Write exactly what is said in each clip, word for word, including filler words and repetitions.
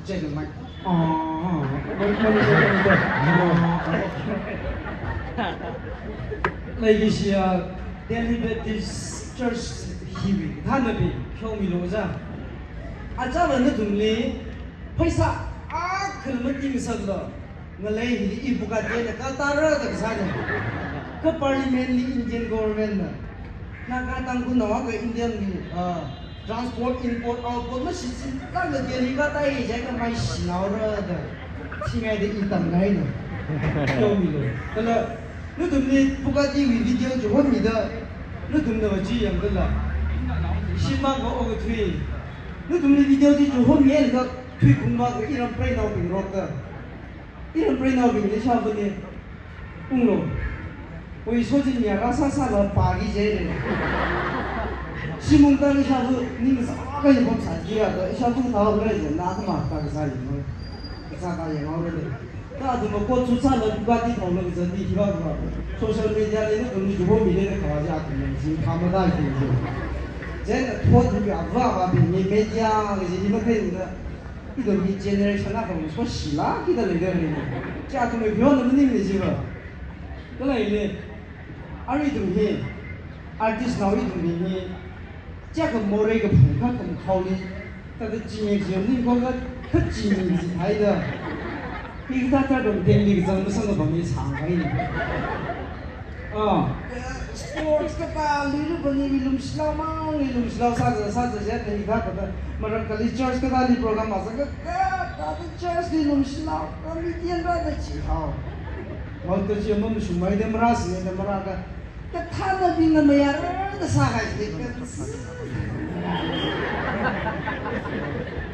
Check the mic. Oh, oh, oh. Leikashiya Delhi Baptist Church hiwui thānabing, pheomilu ja. Achāva nathumli pheisā akhala matingsaklu. Ngalei hili i Bugatti eina katāra da kasāna. Kha Parliament li Indian government na, Naga Tangkhulnao akha Indian li, ah, transport, import, outport mashichinlākla Delhi katāi jiakha maishinaora da. Thingaida i tamngaina. Pheomilu. Kala nathumli Bugatti wui video chihonmida, nathumna va chi yangkhala, shimān va okathui. Nathumli video chi chihonmilaga thuiphungmālaga iram preinaobing rokta. Iram preinaobingli ishāvali unglu. Oi, soching ya rāsāsāla pāki jire. Shim ungtā ishāva ning sākha yapam sāki ya da, ishāva thāhaora jina, khamā kasā yanglu. Kasā kayangaora le. Kha athumva coat suit sāla Bugatti thaolaga zati hiva va. Social media li nathumli chihomile da khavā chi athumna zingkhamada ji. Chieina thot hi avāvābingli media kaji hi matheida, ithum hi generation akha soshilākida leida lei. Chi athumwui beyond na maningmana jiva. Kala hili, arui ithum hi, artist nao ithum hi, chiakha morei kaphung kha kamakhaoli, thāda chi ningching ningkong kha, kha chi ningching haida. Hikathā thāda rum tengli kazang masang kapam hi sāngaina. Ah. Sports katāli rupani lumshilao mang, lumshilao sāza, sāza jida hikathā kathā. Maram kali church katāli program masākha, kathāda church li lumshilao, comedian rāda chihao. Hon to chi mamashungmai da marāsine da marākha. Kathānabingna mayarda sāhai de ka.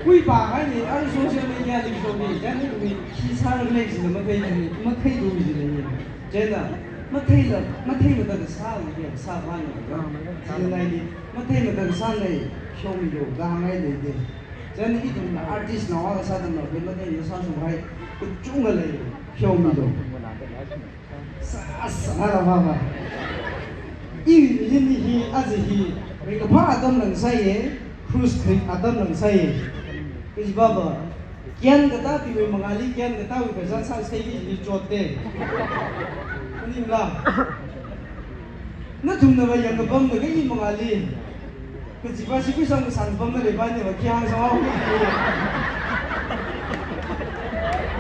Khuipā haini, arui social media li shomi, chieina mi khi sāra lei jina mathei jina, matheilu jina ni. Chieina, matheila, matheimada kasā ni, sāvāna. Chieina ni, matheimada kasā ni, shomilu, kahāngngai lei de. Chieina ithumna artist nao akha sāda nao, matheila sāshunghai, kachungkha lei, shomilu. Sā, sā, la, la, la. Iwui mirin hi, aja hi, ringkaphā atam lang sāye, cruise trip atam lang sāye. Kajiva va, kyan katā piwui mangāli, kyan katāwui kazā sā sāki hi chotte. Maningla. Nathumna va yangkapamda kha i mangāli. Kajiva shi kuisang kasang pamna leiva ni va khi hāngsang haoki.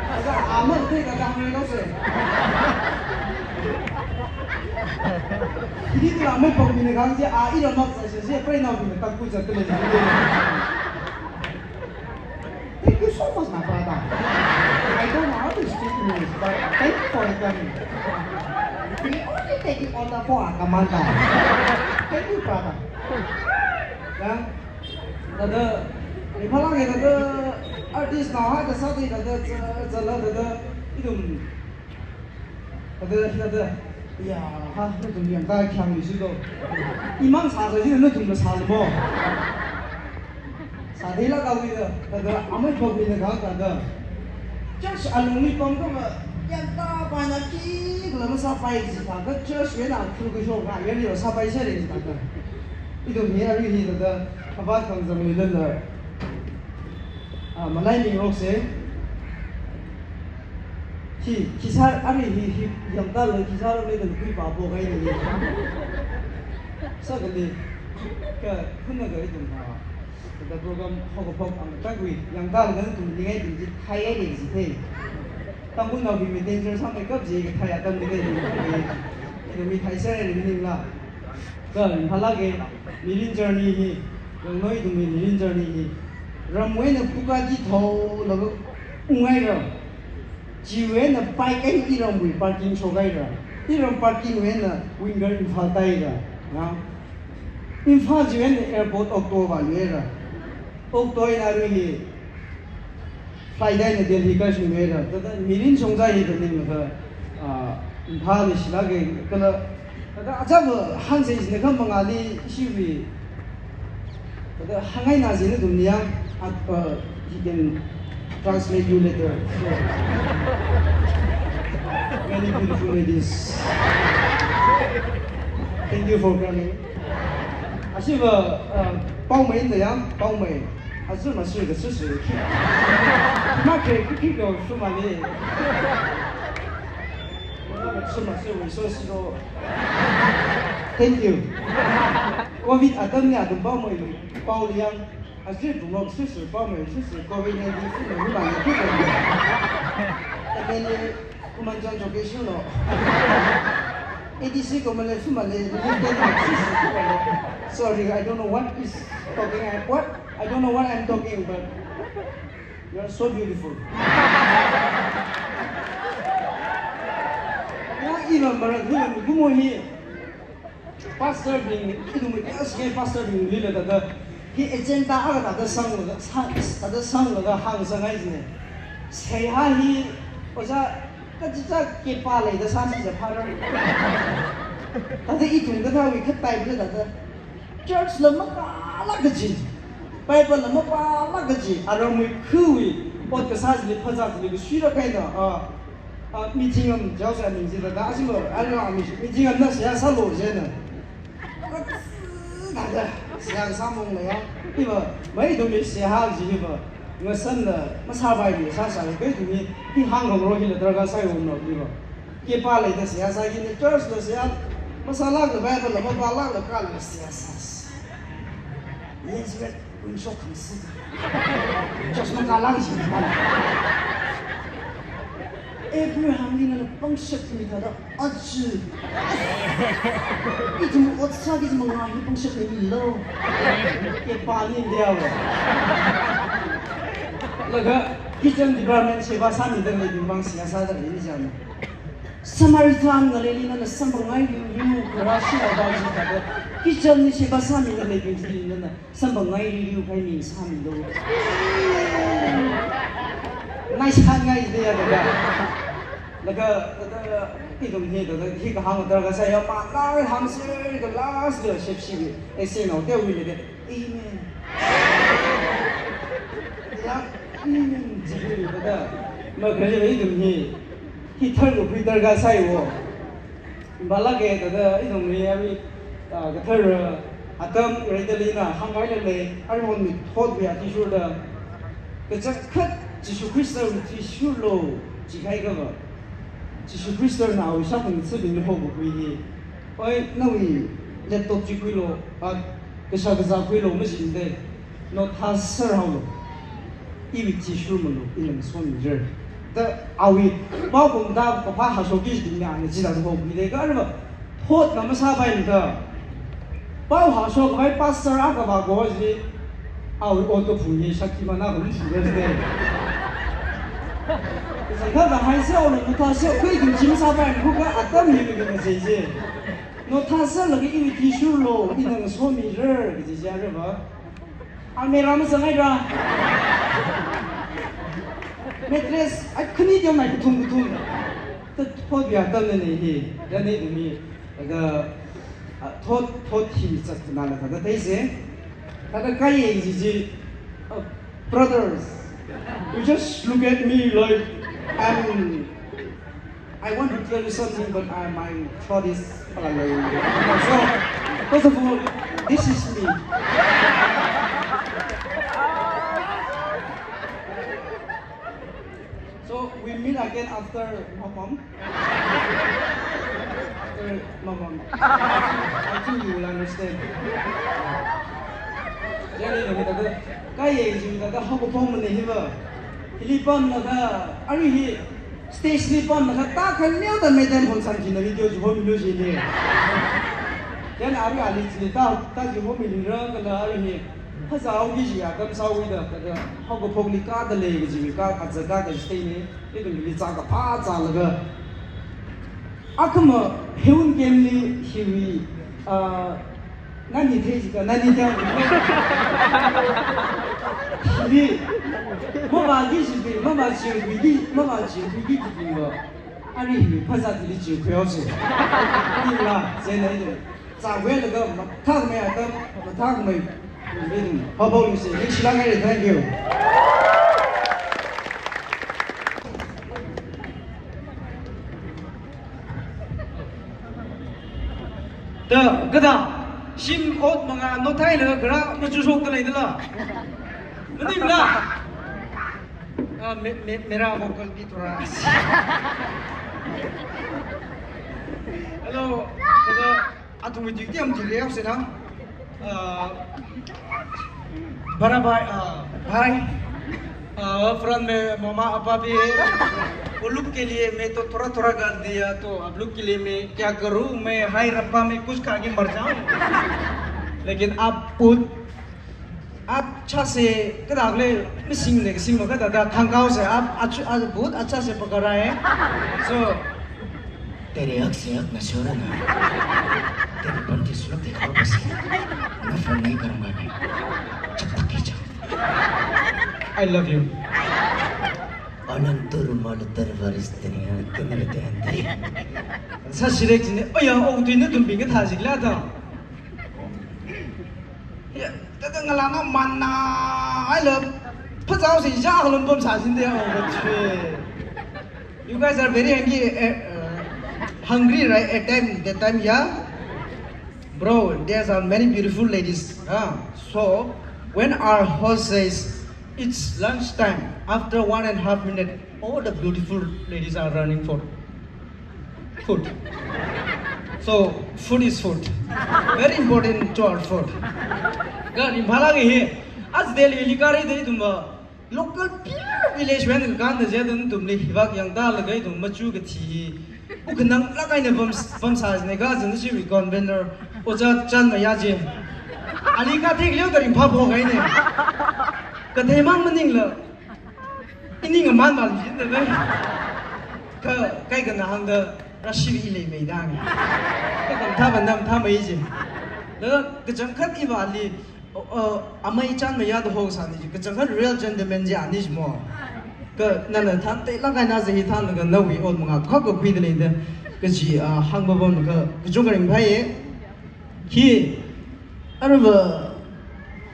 Kaja aman te kaja hāngngai nose. Hili tila mai pam mina kahāng chi a ira mak sa shi shi preinaobingna takku zatle. Thank you so much, my brother. I don't know how to speak English, but thank you for your coming. We only take it order for our commander. Thank you, brother. Ya, thāda, iphalāke thāda, artist nao hāda sāda thāda, za-, zala thāda, ithum thāda, thāda, ya, ha, nathum yangda khyang ni shudo. Imang sāsa jina nathumna sālu mo. Sātheilākawi da, thāda, amei pokmina kahāng thāda. Church alungli pamkha ma, yangda paina khikhala masāpai jida, kha church wui eina athum kashok ra, yangli sāpai sāra jida. Ithum hi arui hi thāda, avat kangzang leilala. Ah, malai mingrokse. Hi, khisā arui hi, hi, yangda lo khisā lo le dan khuipā pokhaini. Sākali, ka, khunna ka ithum ha. Thāda program haokaphok ang takwui, yangda lo dan ithum ningai din ji thai ai din ji thei. Tangkhulnaobing mi danger sāmeikap ji kathai atam ni thei. Ithum mi thai sāra ni maningla. Kha, iphalāke, mirin journey hi, yangnao ithumwui mirin journey hi. Ramwui eina Bugatti thaolaga unghaira. Chiwui eina bike eina iramwui parking shokhaira. Iram parking wui eina winger Imphal tāhaira. Ya. Imphal chiwui eina airport auto vāluihaira. Auto eina arui hi flight eina Delhi kashunghaira. Thāda mirin shongza hi thāda ninglaga, ah, Imphal li shilāke kala, thāda achāva hāngsa jina kha mangāli ishiwui. Thāda hāngngaina jina nathumli ya, ah, uh, he can translate you later. So, many beautiful ladies. Thank you for coming. Ashiva, uh, Paomei na ya, Paomei. Aja masui kasui sui khi. Makre khi khi ko shumale. Suma sui wui so siro. Thank you. Covid atamli atam pao mo ilu. Pao liang. Aja bungok sui sui pao mo sui sui covid nineteen sui mo hima ya khi ko. Amen. Kuman jan joke shulo. A D C ko male shumale. Sorry, I don't know what is talking. What? I don't know what I'm talking, but you are so beautiful. Ya, iba marat hula mi gumo hi. Pastor bing, idu mi ya sige pastor bing lila da da. Hi agenda aga da da sang la, sa, da da sang la da hang sang ai ne. Sei ha hi, oja, kachicha kepa lei da sa mi ja phara. Da da idu da da wi khat pai da da. Church la makala kaji, Bible la mapala kaji, aramui khui, ot kasā chili phazā chili kasui ra kaina, a, a, meeting am jao sa ning jila da, asimo, ano ami, meeting am na siya salo jena. Da da, siya sāmong na ya, iba, mai dumi siya ha ji iba, ngasan na, masābai ni sāsā, kai dumi, hi hang hong ro hi la darkar sai hong no, iba. Kepa lei da siya sā kini church la siya, masālak la Bible la mapalak la kala siya sā. Yes, wait, kun shok kham si. Church makalak si. Abraham li na pangshap mi thāda achi. Itum ot sā ki manga hi pangshap mi lo. Kepa ni dia wa. Laga kitchen department siva sāmi da lei bing bang siya sā da lei ni jam. Samaritan ngaleli nana samphangngailu, lu, karashi la bang jin kata. Kitchen li siva sāmi ngaleli bing jin nana samphangngailu, lu, kai mi sāmi lo. Ngai sāngai de ya da. Laga, laga, itum hi, laga, hi kahang darkar sai ya, ma, ngai hang se, the last, the ship, ship, eh, say no, there will be, amen. Ya, amen, jibri, laga, ma, kali, itum hi, hi thar lo, hi darkar sai wo. Balake, tada, itum hi, ami, ah, kathar, ah, atam, reida lina, hangkai lele, arimon mi thot bi athishurda. Kachangkhat, Jishu Khrista athishurlo, jikai kava. Jishu Khrista na awui shakung tsibing ho bukui hi. Oi, nawui laptop chi khuilo, ah, kasha kazā khuilo, majinde. Nothāser haolo. Iwui thishur malo, ina ngasomi rer. Da awui, pao kum da kaphā hashok ki jibing na, na jida ho bide ka, arba, thot na masāpai da. Pao hashok khavai pastor akha va go ji, awui ot kaphung hi shakti mana kum shi rer de. Sangkha da hai se, awui nothāser, khui kum jim sāpai, khuka atam hi mi kum je je. Nothāser laga iwui thishurlo, ina ngasomi rer, kaji ja re ba. Almirah mazangai ra. Mattress, ai khani tiang mai kathum kathum. Ta thot ya ta ne ne hi, ya ne dumi. Laga, ah, thot, thot hi mi chat na la ta ta se. Ta ta kai ye ji ji. Oh, brothers, you just look at me like I'm I want to tell you something, but uh, my throat is. So, first of all, this is me. So, we meet again after Mamam. After Mamam. I think you will understand. Jadi, kami tadi, kaya yang tadi, hau ko pom ni hiba. Hili pamlaga, arui hi stage li pamlaga, ta khan neo da madam hon san jina video ji hon lu ji ni. Yan arui ali ji ta, ta ji hon mi ra kala arui hi. Phazā hao ki ji ya kam sāwui da, kada, hau ko phok li ka da lei ji ka, ka za ka da stay ni, ni dum li za ka pha za laga. Akhama heun kem li hiwi, ah, nani thei jika, nani thei. Hiwi, mama gi jibi, mama jiu bi gi, mama jiu bi gi jibi wa. Ani hiwi, phazā di li jiu kwe ose. Ani la, zena ido. Za we laga, mathak mai atam, mathak mai. Habo ni se, ni shila ngai, thank you. Da, kada, shim ot manga nothai laga kara machu shok da lei da la. Maningla? Ah, me, me, mera vocal bhi thora. Hello, hello. Athum di tiam di leo se na. Ah, bhara bhai, ah, bhai. Ah, front mein mama apa bhi hai. Wo log ke liye main to thoda thoda gal diya, to aap log ke liye main kya karun, main hai rappa main kuch kha ke mar jaun. Lekin aap ut, aap achha se, kadak le, missing le, sing ma kadak da, khangkao se, aap, aap, aap bahut achha se pakar rahe hain. So, तेरे हक से हक न छोड़ना, तेरे पर की सूरत दिखाओ बस, नफरत नहीं करूंगा मैं, जब तक कि चाहो। I love you. Alantur malutar varis tene, tene te ante. Sa sirek jine, oya, o tui na tum binga tha jik la ta. Ya, ta ta ngala na man na, I love. Phazao si ja halom bom sa jin de, oh, but, eh, you guys are very hungry, eh, uh, hungry, right? At time, that time, yeah? Bro, there are many beautiful ladies. Huh? So, when our host says, "It's lunch time," after one and a half minute, all the beautiful ladies are running for food. So, food is food. Very important to our food. Ka ringphālāka hi, aja Delhi li kāra da ithum va, local pure village wui eina kānda jida ithumli hivak yangda laga ithum machu kathi hi. Ukhanang lāk eina pam, pamsā jine ka jina chiwui convener, ojā Chanmaya chi. Ali kathei leo da ringphā phokhai ne. Kathei mang maningla. Ini ngaman mal jin da ne. Ka, kai kana hāngda rashi ilei mei da ne. Ka kam tha ban dam tha mai ji. Da kachangkhat iva ali, o, o, amei Chanmaya da hosāni ji. Kachangkhat real gentleman ji ani ji mo. Ka nana than te lang kai na ji hi than ka nawui ot manga kha ka khuida lei da. Kaji, ah, hāngba bom ka, kachungkha ringphāya. Hi, aruiva,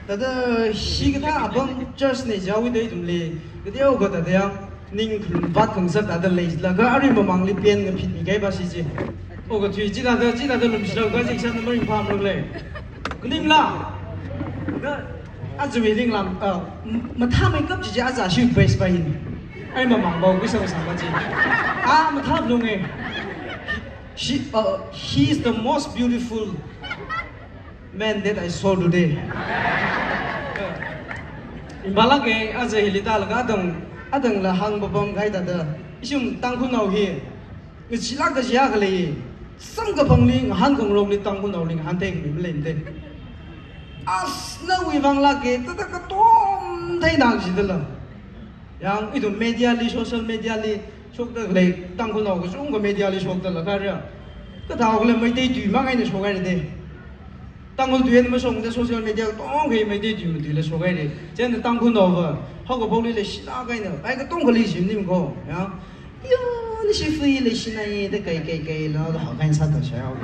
thāda hikathā apam church na jaowui da ithumli, kateokha thāda yang, ning khulum vat khangasak thāda leilaga, arui mamangli pen ngaphit mi kahai va si chi. O kathui chithāda, chithāda lumshilāka chi sāna maringphāmara lei. Khaningla, na, aja mi ringlam, ah, m-, mathāmeikap chi chi aja shi praise pa hin. Ai mamang bau kisa kisa ma chi. Ah, mathālunge. She, uh, he is the most beautiful man that I saw today. Ringphālāka, aja hili tālaga adang, adangla hāngpapam kahai thāda. Ishum Tangkhulnao hi, ngachee lāk kajiakha lei, samkaphangli ngahānkhangarokli Tangkhulnaoli ngahānthei khami maleimana. As nawui vang lāka, thāda katom theina jidala. Yang ithum media li, social media li, shokda lei, Tangkhulnao kachungkha media li shokda lāka ria. Kathākhala Meitei tui mang eina shokhaira de. Tangkhul tui eina mashokda social media katongkha Meitei tui matuila shokhaira. Chieina Tangkhulnao va, haokaphokli leishilāk eina, ai katongkhali shim nim ko, ya. Yo, nashi fui leishina ye, da kai kai kai la, da haokahaina sāda shāyao.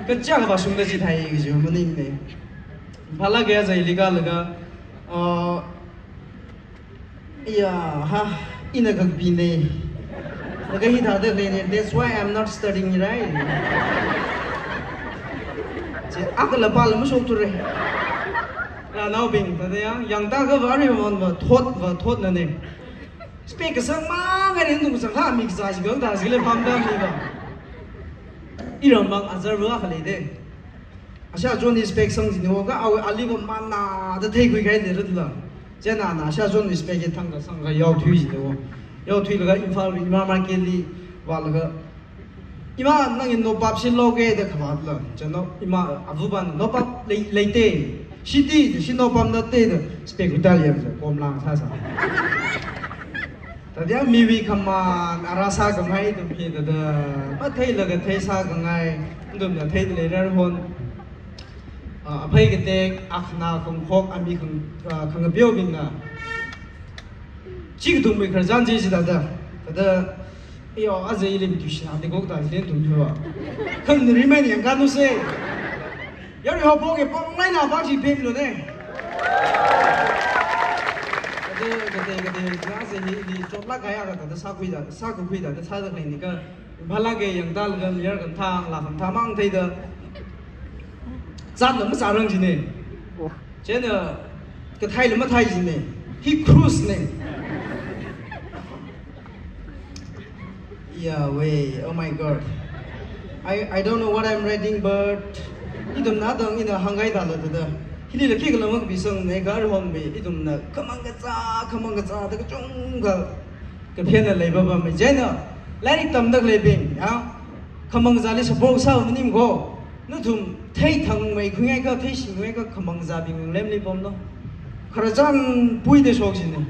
Kachiakha va shungda chithai kaji maningmana. Phālāka aja hili kālaga, uh, Ya, ha, ina kakapina. Laga hithāda leina, that's why I'm not studying, right? Chi, akha lapa lama shokthura. Ranaobing, thāda yang, yangda kha va ri mon va, thot va, thotna ne. Spec kasang mang eina ithum kasang kha mi kasā chi kang da, chi le pamda mi va. Iram mang azar va khalei de. Asha John hi spec sang jine wo ka, awui ali va manada theikhui kahai de rutla. Chieina ana Asha John wui spec hi thangkha sangkha yaothui jine wo. Yaothuilaga Imphal wui ima market li vālaga, "Ima, nangin nopap shinloga," da khavātla. Chieina ima avāvana, "Nopap lei, leite. Shiti, shi nopap nate," da spec khuitali yangsa, komlang sāsa. Thāda miwui khamān, ara sākhamei ithum hi thāda, matheilaga thei sākhangai, ithumna theida leira hon. Ah, aphei katek, akhana khangkhok, ami khang, ah, khangapeobingna. Chi kathumwui khararchan chi chithāda. Thāda, iyo, aja ili matuishina, de kok ta, chi ithum hiwa. Khang rimei ni yang kanu se. Yarui haophok e pong laina bang chi pemlu ne. Kate, kate, kate, na se ni, ni chotlāk kahai akha thāda sākhuida, sākakhuida, thāda sāda khaleina ka, phālāka yangda laga mayar khangathā, la khangathā mang theida. Zatna masārang jine. Chieina, Kathai lama thai jine. Hi cruise ne. Yahweh, oh my God. I, I don't know what I'm reading, but ithumna dang ina hāngngai dala da da. Hili la khi kala mak bisang ne gar hon be ithumna khamang kacha, khamang kacha da kachungkha kaphena leiba ba me jena. Lairik tamda leibing, ya. Khamang kachali support sāu maning ko. Nathum thei thangmei khuingai ka, thei shingmei ka, khamang kachabing lemli pamlo. Khararchan pui de shok jine.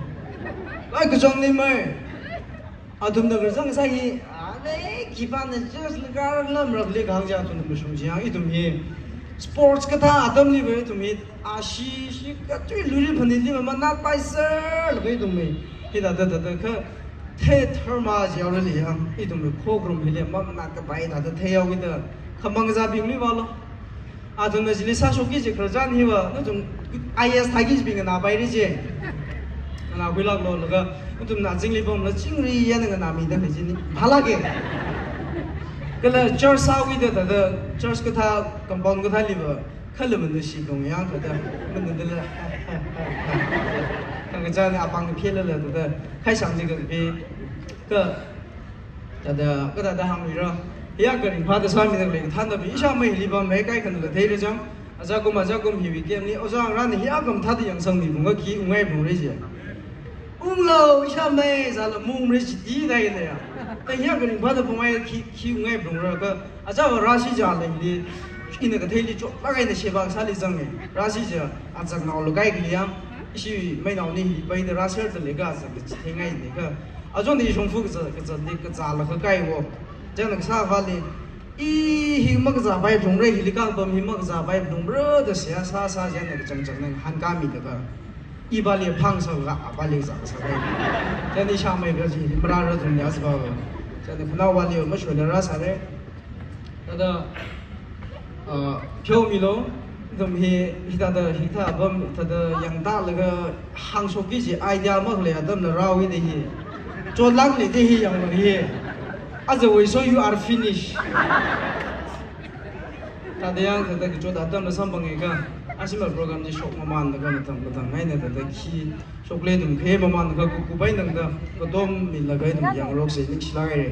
Ai kachang ni mai. Athumna khararchan sāki, ale, khipāna just laga lamrak le kahāng ja athumna mashung jia, ithum hi. Sports kathā atamli va ithum hi, ashi, shi, kachui luri phanitli va manat pai sir, laga ithum hi. Hithāda, da, da, kha, the tharma jiao le yang, ithum hi khokrum hili, mamanat kapai thāda thei yao kida, khamang kachabingli valo. Athumna chili sāshokki ji khararchan hiva, nathum I A S thāki jibing nganāpai ri ji. Nganākhuilaklo laga, nathumna azingli pamla chingri yana nganāmida kha jini. Phalake. Kala church sāwui da da da, church kathā, compound kathāli va, khala mandu shi dong yang da da, mandu da la. Kangachana apāng phela la da da, khai shang ji ka phe. Ka, Thāda, kathāda hāngmira. Hiya karingphāda sāmida lei, thānda bi, ishāmei hili pam mei kaikhana la theira chang. Aja kum, aja kum hiwui camp li, ojā ngarāna hiya kam thāda yangsangmi phunga khi ungngai phungra ji. Unglo, ishāmei, zala mung mre ji ti dai ne ya. Kha hiya karingphāda phungai khi, khi ungngai phungra ka, aja va rāsi ja lei li, ina katheili chotlāk eina sheba kasāli zange. Rāsi ja, azak nao lo kai kali ya. Ishi meinao ni hi paida rāser da lei ka, azak da chitheingai ne ka. Ajon di shongfa kaza, kaza di kazala kakaiwo. Chieina kasā vali, i hi makazapai phungra, hili kapam hi makazapai phungra da seihā sā sā chieina kachangchang nang hāngkāmi da ka. I vali phang sā ka, a vali za sāpai. Chieina ishāmei ka ji, marāra thum ya sāpa ka. Chieina khanao vali mashola rāsāre. Thāda, ah, pheomilo, ithum hi, hithāda, hithā apam, thāda yangtālaga hāngshokki ji idea makhalei atamla rāwui da hi. Chotlākli da hi yangla hi. As a way, so you are finished. Thāda yang, thāda kachot atamla samphanga ka, asima program ji shok mamānda ka matang, matang eina thāda khi Shokle ithum khe mamān ka ku, kupai nangda, katom milaga ithum yangrokse ningshilāk haire.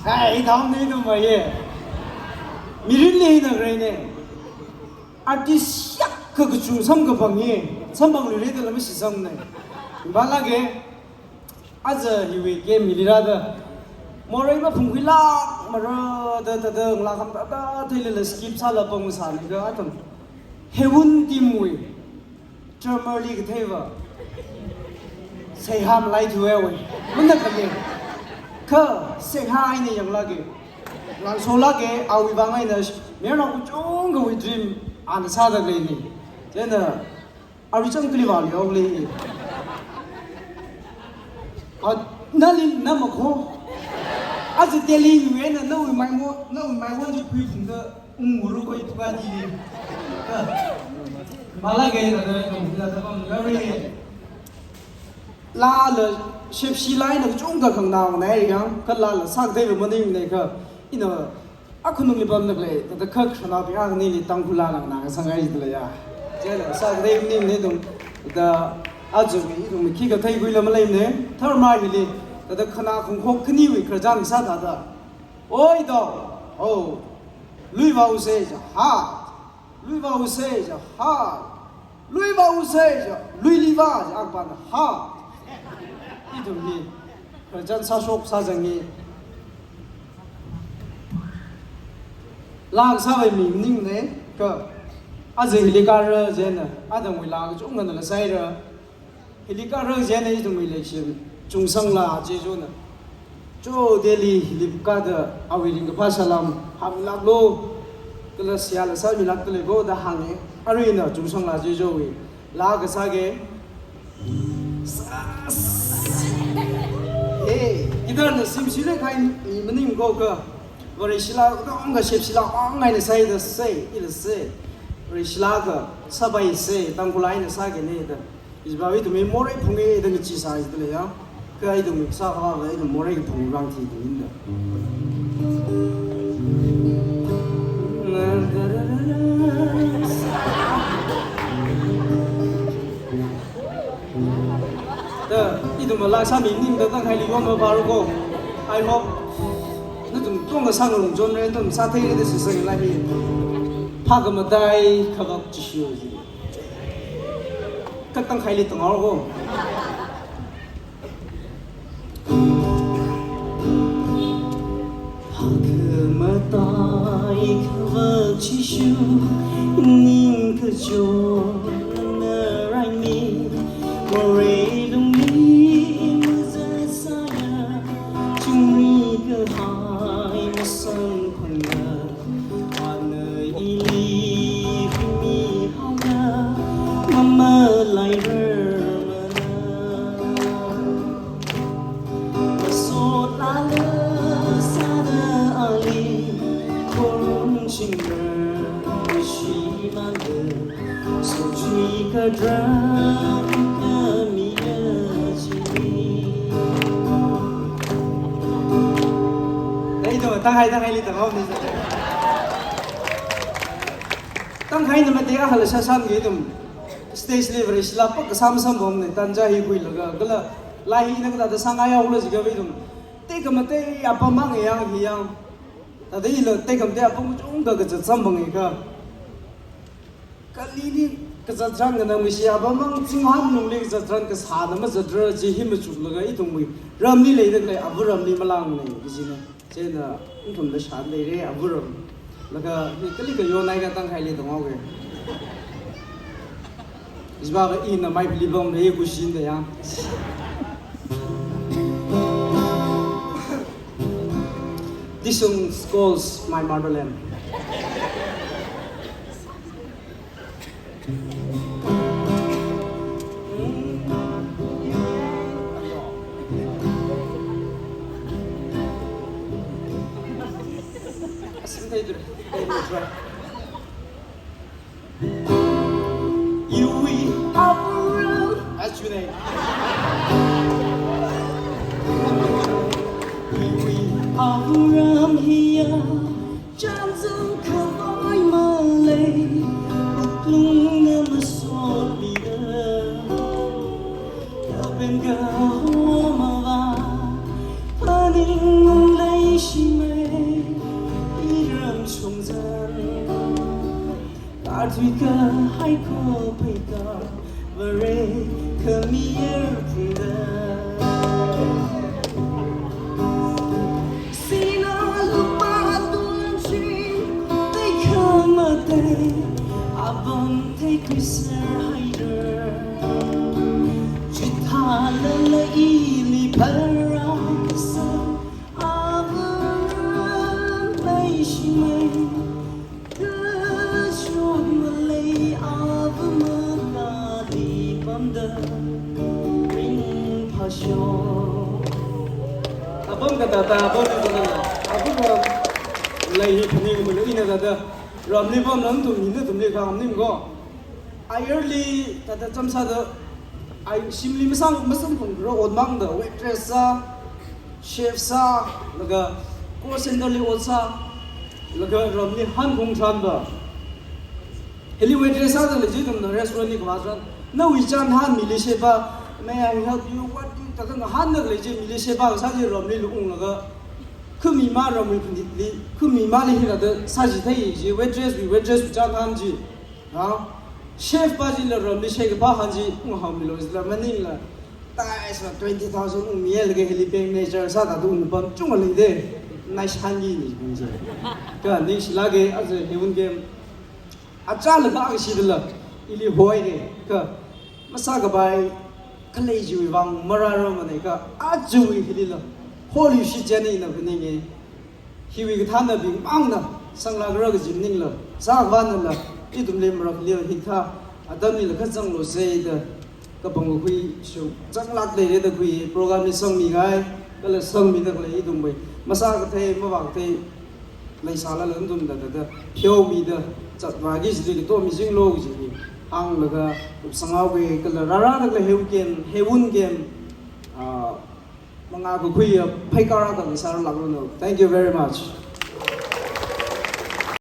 Hai, ithum ni ithum mai ye. Mirinli hina rei ne. Artist yak ka kachung samkaphang ye. Samphangluire da la mashitsang ne. Balake. Aja hiwui camp hili rāda. Morei maphungkhuilāk mara da da da ngalā kham da da theilala skip sāla pamsāni ka atam. Hewun team wui. Drummer li katheiva. Seihā malai thuwa wui. Muna khale. Kha seihā eina yanglāke. Langsolāke awui vang eina. Mayarnao kachungkhawui dream ana sāda leini. Chieina Arui chang kali vāli yao lei. A, nali na makho. Aja Delhi nui na, nawui maimo, nawui maimo ji pui phungda, unguru koi tuka di li. Malage na da kong da da kong da ri. Lala, shepshi lai na chungkha khangnao nai yang, kha lala sākateiva maning ne ka, ina Akhunungli pamda khalei, thāda kha khanao pi ang nili Tangkhul lala ngasāngai jida lei ya. Chieina sākatei maning ne ithum, thāda aja mi ithum khikha theikhuila maleimane, tharmai hili, thāda khanā khongkhok khaniwui khararchan sā thāda. Oi do, oh, lui vāuse ja, ha. Lui vāuse ja, ha. Lui vāuse ja, luili vā ja, akpana, ha. Ithum hi, khararchan sāshok sāzangi. Laa kasāwui maning ne, ka, aja hili kāra jina, athumwui laa kachungkhana la sāhaira. Hili kāra jina ithumwui leishim, Chungsang laa chi jona. Cho Delhi hili kāda awui ringkaphā salam hānglāklu, kala seihā la sāmilākda lei ko da hānge. Aruina Chungsang laa chi jowui. Laa kasāke. Hey, guitar na simsi le khai ni maning ko ka. Vareshi laa kachungkha shepshi laa ang ngai na sai da sai, ila sai. Vareshi laa ka, sāpai sai, Tangkhul eina sāke ne da. Iba ithum hi morei phunge da ngacheesā jida lei ya. Kha ithum sākhavai ithum morei kaphung rang thi ithum da. Da, ithum laa sāmi maningda Tangkhaili yonma pharako. I hope nathum tongkha sāngarumchonra, nathum sātheira da shitsanglaga hi. Phākhamatei khavak Jishu ji. Kha Tangkhaili tanghaorako. Phākhamatei khavak Jishu, ningkachot nana raimi, morei lungli mazatsāya, chingri kahai masamphangla, ana ili huimihaoya, mamalairarmana. Masotlala sāda ali khorumchingra, shimānda sochui kadra khamiya chili. Dai do, Tanghai, Tanghaili tanghaoni. Tanghaina mate a hala sāsānge ithum. Stage li Vareshila pak kasam samphangna, tanja hi khuilaga, kala laa hi ina kathāda sāngaihaolo jiakha ithum. Tekhamatei apam mang yang hi yang. Thāda ila tekhamatei apam kachungkha kazat samphanga kha. Kalili kazat tharan kanang mishi apam mang, chinghamlungli kazat tharan kasāna mazatra chi hi machuklaga ithumwui ramli leida khalei ava ramli malāngna kajina. Chieina nathumla shānleira, ava ram. Laga mi kali kayonhaiakha Tangkhaili tanghaoga. Isba ba ina mai pili bom le kusin da yang. This song calls my motherland. Iwui ava ram. That's your name. Iwui ava ram hiya, chānjam khavai malei, wuklungna masotmida, yapen kahomava, phaningungleishimei, iram shongzan. Katui kahai khophei kha, Vare khami erphungda. Sina lupā tungchi, tekhamatei apam theikhuiser haira. Chithālala ili pharākasā, ava ram leishimei. Kachot malei ava makali pamda ringphāshok. Apam kathāda, apam kathāda, apam ram lei hi phaningmana ina thāda ramli pamla nathum hi nathumli kahāng maningko. Ayarli thāda chānsāda, ai, shimli masang, masamphang khuira ot mangda, waitress sā, chef sā, laga call center li ot sā, laga ramli hanphung tharan va. Hili waitress sāda lei chi ithumna restaurant li kavā tharan, nawui chān hanmili sheba, may I help you, what do you, thāda ngahānda lei chi mili sheba kasā chi ramli unglaga, khami ma ramwui phanitli, khami mali hila da sāchithei chi, waitress wui, waitress wui chān han chi. Ha? Chef pa chila ramli shekaphā han chi, unghaomilu jila maningla. Taisva twenty thousand ungmilaga hili bank manager sāda ungpam chungda leida. Nice han chi ni bing chi. Kha ningshilaga aja Heaven Game. Achālaga akashidala, ili hoira. Kha masākapai khalei chiwui vang marārarmana kha, ajawui hilila. Holy shit jani na phaninga. Hiwui kathānabing mangna, sanglākra kaji maningla, sākhavānala, ithumli maraklila hikathā atamlila kha zanglu jida, kapangkakhui shu, zanglāk leira da khui, program li sangmingai, kala sangmida khalei ithumwui, masākathei, mavākathei, leisālala ithum da da da, pheomida, zatvāki jili katomi jinglu kaji hi, hānglaga, upsanghaoga, kala rārada khalei Heaven Game, Heaven Game, ah, Ngakakhuiya pheikar akha ngasārlākranu. Thank you very much.